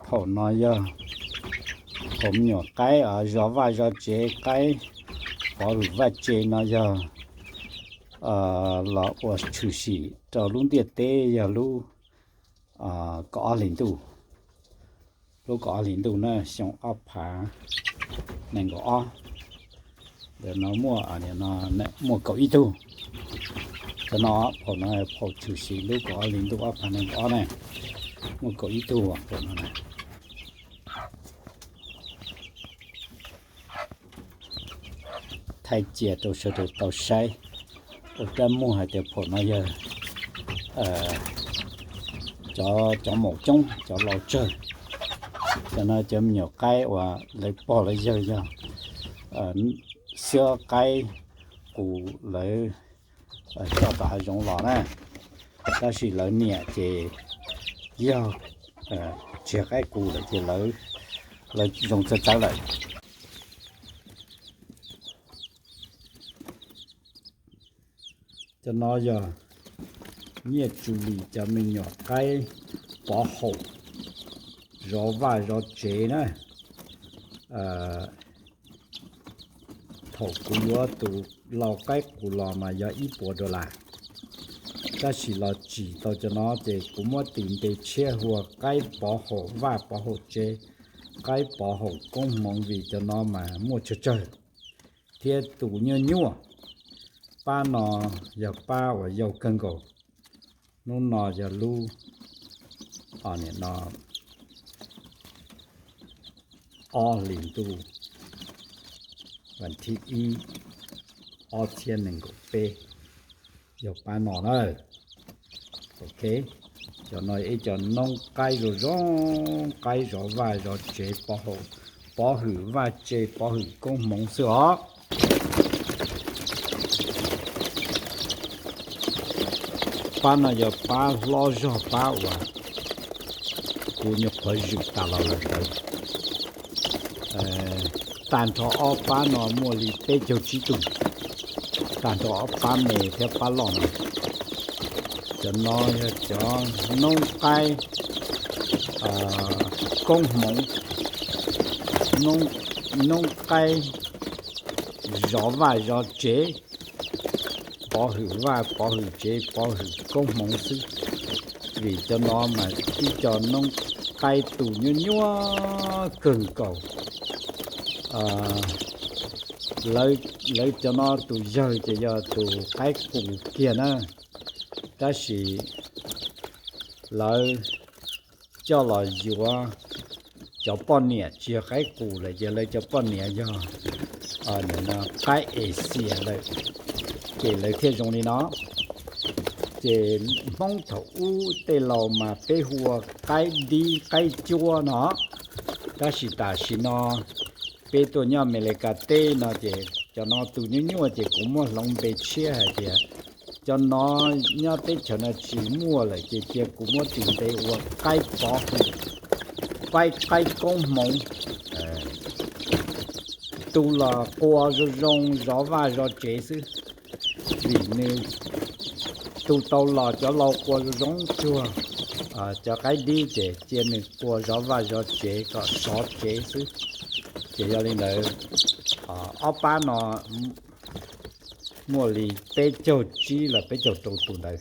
Phaum no yog phaum me nyuam qaib zov vaj zov tsev, qaib pov hwm vaj tse no yog los ua tshwm sim rau lub ntiaj teb yog lub kaum ob hlis ntuj, lub kaum ob hlis ntuj na, xyoo ob phav nees nkaum ob. Ntawm no muaj, muaj kaum ib tug. Cov no, phaum no phaum tshwm sim lub kaum ob hlis ntuj ob phav nees nkaum ob na, muaj kaum ib tug phaum no na. Thaij cia rau sawv daws tau saib ua rab muag hais tias phaum no yog cov, cov maum coob, cov laus tsawg. Cov no cov me nyuam qaib uas lawv pog lawv yawg yog xiab qaib qus lawv coj tom hav zoov los na, tab sis lawv niam ces yog tsis qab qus lawm ces lawv zoo txawv txawv lawm. Cov no yog Nyiaj Tsu Lis cov me nyuam qaib pov haum zov vaj zov tsev na. Thaum kuv yuav tus lau qaib qus los mas yog ib puas dollar, tab sis los tsim tau cov no ces kuv muab tis npe tshiab hu ua qaib pov haum vaj pov haum tsev, qaib pov haum koob hmoov vim cov no mas muaj tsawg tsawg thiab tus nyuaj nyuaj. Pab no yog pab uas yau kawg nkaus. Hnub no yog lub, nim no ob hlis ntuj, vas thib ib, ob txhiab nees nkaum peb, yog pab no na. Ok, cov no ib co noob qaib zoo zoo, qaib zov vaj zov tsev, pov hwm vaj tse, pov hwm koob hmoov xwb os. Pab no yog pab hlob zog pab uas kuv nyuam qhuav zwm tas los lawm ntawd. Tag nrho ob pab no muaj li peb caug tsib tug, tag nrho ob pab me thiab pab loj no. Cov no yog cov noob qaib koob hmoov, noob qaib zov vaj zov tsev, pov hwm vaj pov hwm tsev, pov hwm koob hmoov xwb. Vim cov no mas ib co noob qaib tus nyuaj nyuaj kawg nkaus. Lawv cov no tus yawg ces yog tus qaib qus kiag na, tab sis lawv coj los yuav cov poj niam tsis yog qaib qus lawm ces lawv cov poj niam yog qaib Asia lawm, ces lawv thiaj zoo li no. Ces Hmoob thaum ub tej laus mas peb hu ua qaib dib qaib cuab no, tab sis tam sim no peb tuaj nyob Amelikas teb no ces cov no tus nyuaj nyuaj ces kuv muab hloov npe tshiab hais tias cov no nyob teb chaws no tsis muaj lawm ces cia kuv muab tis npe ua qaib pov hwm, qaib, qaib koob hmoov. Tus los qua zoo zoo zov vaj zov tsev xwb, vim nws tus tau los cov laus qua zoo zoo cuag cov qaib dib ces cia nws qua zov vaj zov tsev kom sov tsev xwb. Ces yog li ntawd, ob pab no muaj li peb caug tsib los peb caug rau tus ntawd.